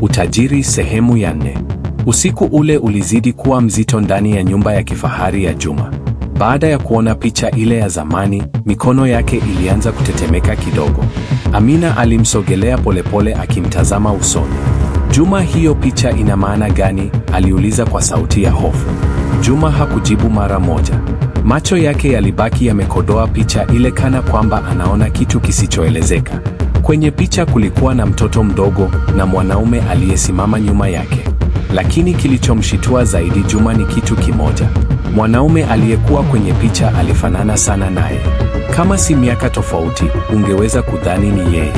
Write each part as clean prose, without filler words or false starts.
Utajiri sehemu ya 4. Usiku ule ulizidi kuwa mzito ndani ya nyumba ya kifahari ya Juma. Baada ya kuona picha ile ya zamani, mikono yake ilianza kutetemeka kidogo. Amina alimsogelea polepole akimtazama usoni. Juma, hiyo picha ina maana gani? Aliuliza kwa sauti ya hofu. Juma hakujibu mara moja. Macho yake yalibaki yamekodoa picha ile kana kwamba anaona kitu kisichoelezeka. Kwenye picha kulikuwa na mtoto mdogo na mwanaume aliyesimama nyuma yake. Lakini kilichomshitua zaidi Juma ni kitu kimoja. Mwanaume aliyekuwa kwenye picha alifanana sana naye. Kama si miaka tofauti, ungeweza kudhani ni yeye.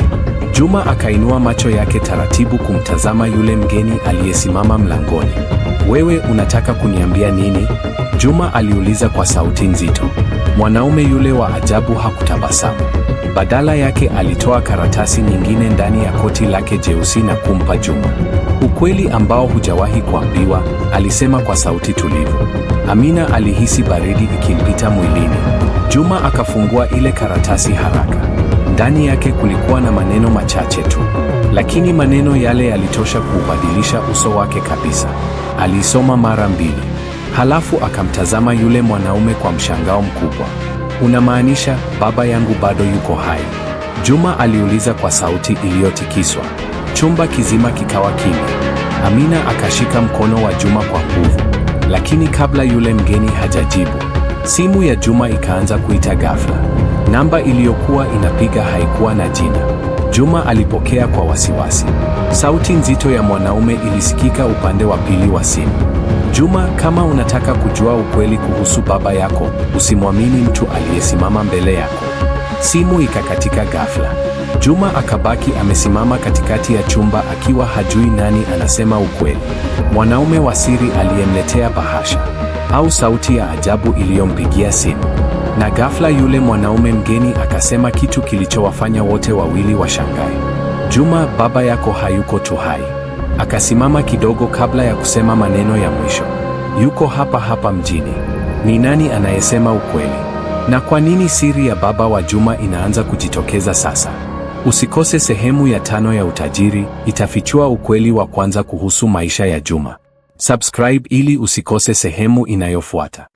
Juma akainua macho yake taratibu kumtazama yule mgeni aliyesimama mlangoni. Wewe unataka kuniambia nini? Juma aliuliza kwa sauti nzito. Mwanaume yule wa ajabu hakutabasamu. Badala yake alitoa karatasi nyingine ndani ya koti lake jeusi na kumpa Juma. Ukweli ambao hujawahi kuambiwa, alisema kwa sauti tulivu. Amina alihisi baridi ikimpita mwilini. Juma akafungua ile karatasi haraka. Ndani yake kulikuwa na maneno machache tu, lakini maneno yale yalitosha kuubadilisha uso wake kabisa. Aliisoma mara mbili, halafu akamtazama yule mwanaume kwa mshangao mkubwa. Unamaanisha baba yangu bado yuko hai? Juma aliuliza kwa sauti iliyotikiswa. Chumba kizima kikawa kimya. Amina akashika mkono wa Juma kwa nguvu, lakini kabla yule mgeni hajajibu, simu ya Juma ikaanza kuita ghafla. Namba iliyokuwa inapiga haikuwa na jina. Juma alipokea kwa wasiwasi. Sauti nzito ya mwanaume ilisikika upande wa pili wa simu. Juma, kama unataka kujua ukweli kuhusu baba yako, usimwamini mtu aliyesimama mbele yako. Simu ikakatika ghafla. Juma akabaki amesimama katikati ya chumba akiwa hajui nani anasema ukweli. Mwanaume wa siri aliyemletea bahasha au sauti ya ajabu iliyompigia simu. Na ghafla yule mwanaume mgeni akasema kitu kilichowafanya wote wawili washangae. Juma, baba yako hayuko tu hai. Akasimama kidogo kabla ya kusema maneno ya mwisho. Yuko hapa hapa mjini. Ni nani anayesema ukweli? Na kwa nini siri ya baba wa Juma inaanza kujitokeza sasa? Usikose sehemu ya 5 ya Utajiri, itafichua ukweli wa kwanza kuhusu maisha ya Juma. Subscribe ili usikose sehemu inayofuata.